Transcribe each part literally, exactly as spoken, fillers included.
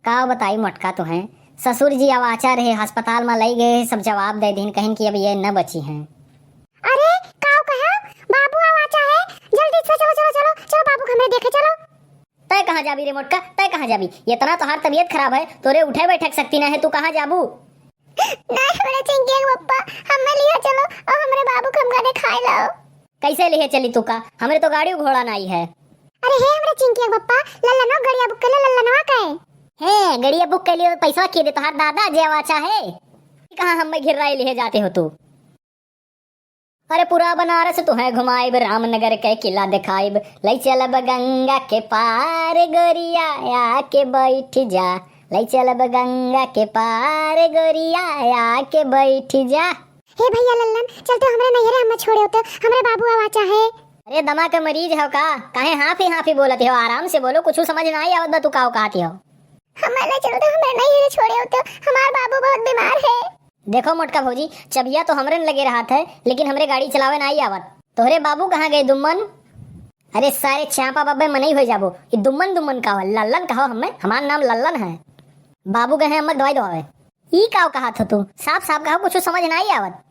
का बताई मोटका तुहैं, ससुर जी अवाचा रहे, अस्पताल मा लई गए, सब जवाब दे दिहिन, कहिन कि अब ये न बची हैं। अरे, काव कहा? बाबू अवाचा है, जल्दी से चलो, चलो, चलो, चलो, बाबू के हमरे देखे चलो। तै कहाँ जाबी रे मोटका, तै कहाँ जाबी? इतना तोहार तबीयत खराब है, तोरे उठे बैठे के शक्ति ना है, तू कहाँ जाबू? नहीं, हमरे चिंकी के पप्पा, हमें लिहे चलो और हमरे बाबू के हमका देखाए लाओ। कैसे लिहे चली तू का? हमरे तो गाड़ी घोड़ा नाई है। अरे हे हमरे चिंकी के पप्पा, लल्लनो गड़िया बुक कर ले, लल्लनवा का है। हे, गड़िया बुक कर लियो, पैसा के दे तोहार दादा जे अवाचा है। कहाँ हमें घिर्राई लिहे जाते हो तू? अरे पूरा बनारस तुहैं घुमाइब, रामनगर के किला देखाइब, लई चलब गंगा के पार गोरिया, आके बैठ जा, लई चलब गंगा के पार गोरिया, आके बैठ जा। हे भैया लल्लन, चलते हमरे नैहरे हमें छोड़े होते, हमरे बाबू अवाचा है। अरे दमा के मरीज हो का? काहे हाँफी हाँफी बोलत हो? आराम से बोलो, कुछ समझ ना आई आवत बा तू काव कहती हो। हमें ले चलते हमरे नैहरे छोड़े होते, हमार बाबू बहुत बीमार है। देखो मोटका भौजी, चबिया तो हमरे न लगे रहत है, लेकिन हमरे गाड़ी चलावे ना आई आवत। तोहरे बाबू कहाँ गए दुम्मन? अरे सारे चापा बाबे मनई हो जाबो, ई दुम्मन दुम्मन का हो, लल्लन कहो हमें, हमार नाम लल्लन है। बाबू गए हैं अम्मा दवाई दवावे। ई काव कहत हो तू? साफ साफ कहो, कुछ समझ ना आई आवत।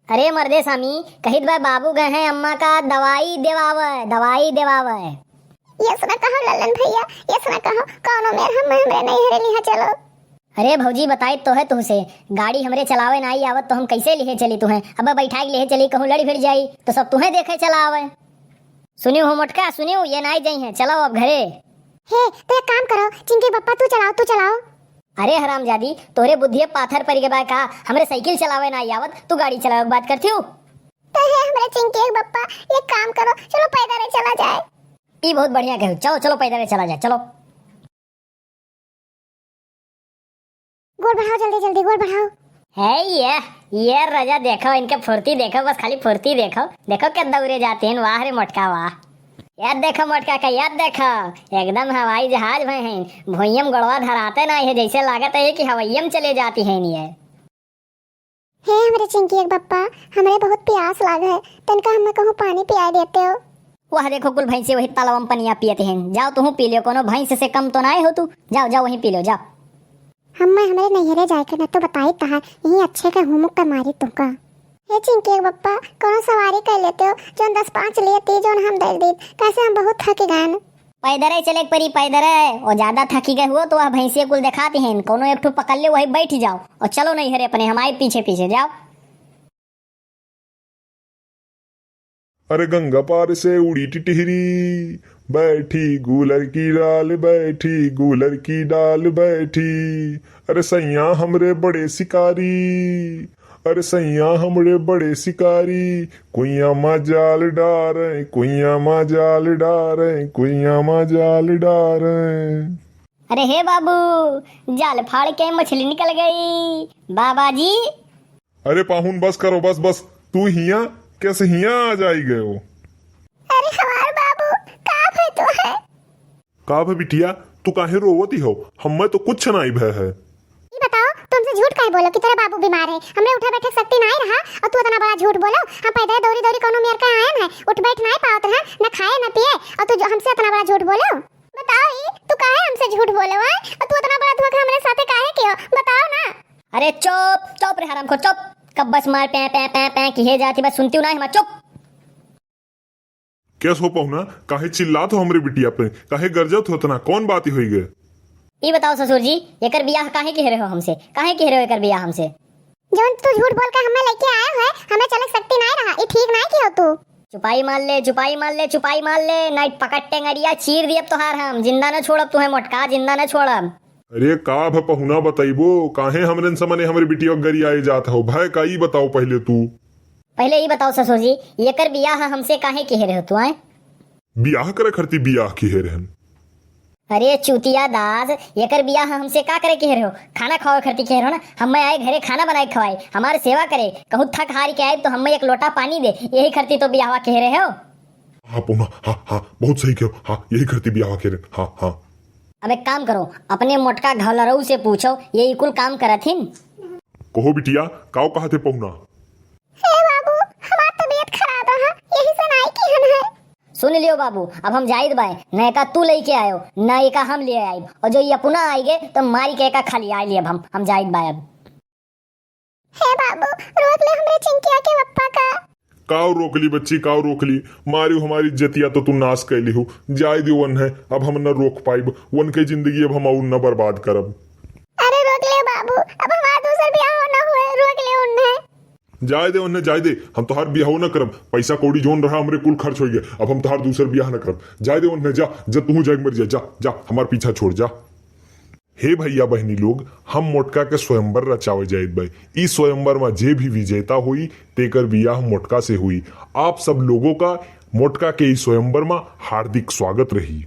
अरे मर्दे सामी, कहित बा बाबू गए हैं अम्मा का दवाई देवावे, दवाई देवावे। यस ना कहो लल्लन भैया, यस ना कहो, कौनो मेर हम हमरे नैहरे लिहा चलो। अरे भौजी, बताई तो है तुहसे, गाड़ी हमरे चलावे ना आई आवत तो हम कैसे लिहे चली तुहें? अब बैठा के लिहे चली, कहूँ लड़ी भिड़ जाई तो सब तुहें देखे चला आवे। सुनियो हो मोटका, सुनियो, ये नाई जाई हैं, चलाओ अब घरे। हे, तो एक काम करो, चिंकी पप्पा तू चलाओ, तू चलाओ। अरे हरामजादी, तोहरे बुद्धिये पाथर परि गए बा का? हमरे साइकिल चलावे नाई आवत, तू गाड़ी चलावे के बात करती हो? तो हे हमरे चिंकी के पप्पा, एक काम करो, चलो पैदल चला जाए। ई बहुत बढ़िया कहो, चलो, चलो पैदल चला जाए, चलो। गोड़ बढ़ाओ, जल्दी जल्दी गोड़ बढ़ाओ। है ये, ये राजा देखो, इनके फुर्ती देखो, बस खाली फुर्ती देखो। देखो क्या दौड़े जाते हैं, वाह रे मोटका वाह। याद देखो मोटका का, याद देखो, एकदम हवाई जहाज भए हैं। भुइयम गोड़वा धराते नाई है, जैसे लागत है कि हवैयम चले जाती हैं ये। हे हमरे चिंकी के बप्पा, हमरे बहुत पियास लाग है, तनका हमें कहूँ पानी पियाए देते हो। वह देखो कुल भैंसे वही तालाब में पनिया पियत हैं, जाओ तुहूँ पी लियो, कोनो भैंस से कम तो नाई हो तू, जाओ जाओ वहीं पी लो जाओ। हमें हमरे नैहरे जाए के न तो बताई तहार, यहीं अच्छे के हुमुक के मारी तुमका। हे चिंकी के बप्पा, कोनो सवारी कर लेते हो, जोन दस पाँच लिए ती जोन हम दे दी, कैसे हम बहुत थक गए। पैदरे चले के परी, पैदरे। और ज्यादा थकी गए हुओ तो वह भैंसिया कुल देखाती हैं, कोनो एक ठो पकड़ ले, वही बैठ जाओ और चलो नैहरे अपने, हमारे पीछे पीछे जाओ। अरे गंगा पार से उड़ी टिटहरी, बैठी गूलर की डाल, बैठी गूलर की डाल बैठी। अरे सैया हमरे बड़े शिकारी, अरे सैया हमरे बड़े शिकारी, कुइयाँ मा जाल डारे, कुइयाँ मा जाल डारे, कुइयाँ मा जाल डारे। अरे हे बाबू, जाल फाड़ के मछली निकल गई। बाबा जी। अरे पाहुन, बस करो, बस, बस। तू हियाँ, कैसे हियाँ आ जाई गयो? अरे हमार बाबू, का भय तो है? का भय बिटिया, तू काहे रोवती हो? हम्मे तो कुछ नाई भय है। ई बताओ, तू हमसे झूठ काहे बोलो कि तोरा बाबू बीमार है? हमरे उठे बैठे के शक्ति नाई रहा और तू इतना बड़ा झूठ बोलो। हम पैदल दौड़ी दौड़ी कोनो मेर का आयन है, उठ बैठ नाई पावत रहन, न खाए न पिए, और तू जो हमसे इतना बड़ा झूठ बोलो। बताओ ई, तू काहे हमसे झूठ बोलो है? और तू इतना बड़ा धोखा हमरे साथे काहे कियो? बताओ ना। अरे चुप, चुप रे हराम को, चुप। कब बस मार पै पै पै पै किहे जाती, बस सुनती हूँ ना, हमार चुप। कैस हो पहुना, काहे चिल्लात हो हमरे बिटिया पे, काहे गरजत हो इतना, कौन बात होई गए? ई बताओ ससुर जी, एकर बियाह काहे किहे रहे हो हमसे, काहे किहे रहे हो एकर बियाह हमसे? जौन तू झूठ बोल के हमें लेके आए हो, हमें चले शक्ति नाई रहा, ई ठीक नाई किहो तू। चुपाई मार ले, चुपाई मार ले, चुपाई मार ले, नाई पकड़ टेंगरिया चीर दियब तोहार हम, जिंदा न छोड़ब तुहे मोटका, जिंदा न छोड़ब। अरे का भ पहुना बतइबो, काहे हमरे समने हमरे बिटिया गरियाए जात हो, भय का ई बताओ पहले तू। पहले ई बताओ ससुर जी, एकर बियाह हमसे काहे किहे रहे हो तू, आए? बियाह करे खरती बियाह किहे रहन। अरे चूतिया दास, एकर बियाह हमसे का करे किहे रहे हो? खाना खवावे खरती किहे रहे हो ना, हम्मे आए घरे खाना बनाए खवाए, हमार सेवा करे, कहूँ थक हारी के आए तो हम्मे एक लोटा पानी दे, यही खरती तो बियाहवा किहे रहे हो। हाँ पहुना, हाँ, हाँ, बहुत सही कहो, हाँ, यही खरती बियाहवा किहे रहन, हाँ, हाँ। अब एक काम करो, अपने मोटका घलरऊ से पूछो, ये ई कुल काम करत हिन। कहो बिटिया, काव कहत है पहुना? हे बाबू, हमार तबीयत खराब है, यही से नाई किहन है। सुन लियो बाबू, अब हम जाइत बाय, न एका तू लेके आयो, न एका हम ले आइब, और जो ये अपना आइगे तो मारी के एका खा लिया आइ लिए अब हम, हम जाइत बाय अब। हे बाबू, रोक ले हमरे चिंकिया के पप्पा का। काव रोक ली बच्ची, काव रोक ली? मारी हमारी इज्जतिया तो तू नाश कैली हो। जाए दे वन्हे, अब हम न रोक पाइब। वनके जिंदगी अब हम और न बर्बाद करब। अरे रोक ले बाबू, अब हमार दूसर बियाह न होए, रोक ले उन्हें। जाए दे उन्हें, जाए दे। हम तोहार बियाह न करब। पैसा कौड़ी जोन रहा हमरे कुल खर्च होइगे। अब हम तोहार दूसर बियाह न करब। जाए दे उन्हें, जा, जा तू जाए मर जा, जा, जा, हमार पीछा छोड़ जा। हे भैया बहिनी लोग, हम मोटका के स्वयंवर रचावे जाइत बाय। ई स्वयंवर मा जे भी विजेता होई, तेकर बियाह मोटका से होई। आप सब लोगों का मोटका के ई स्वयंवर मा हार्दिक स्वागत रही।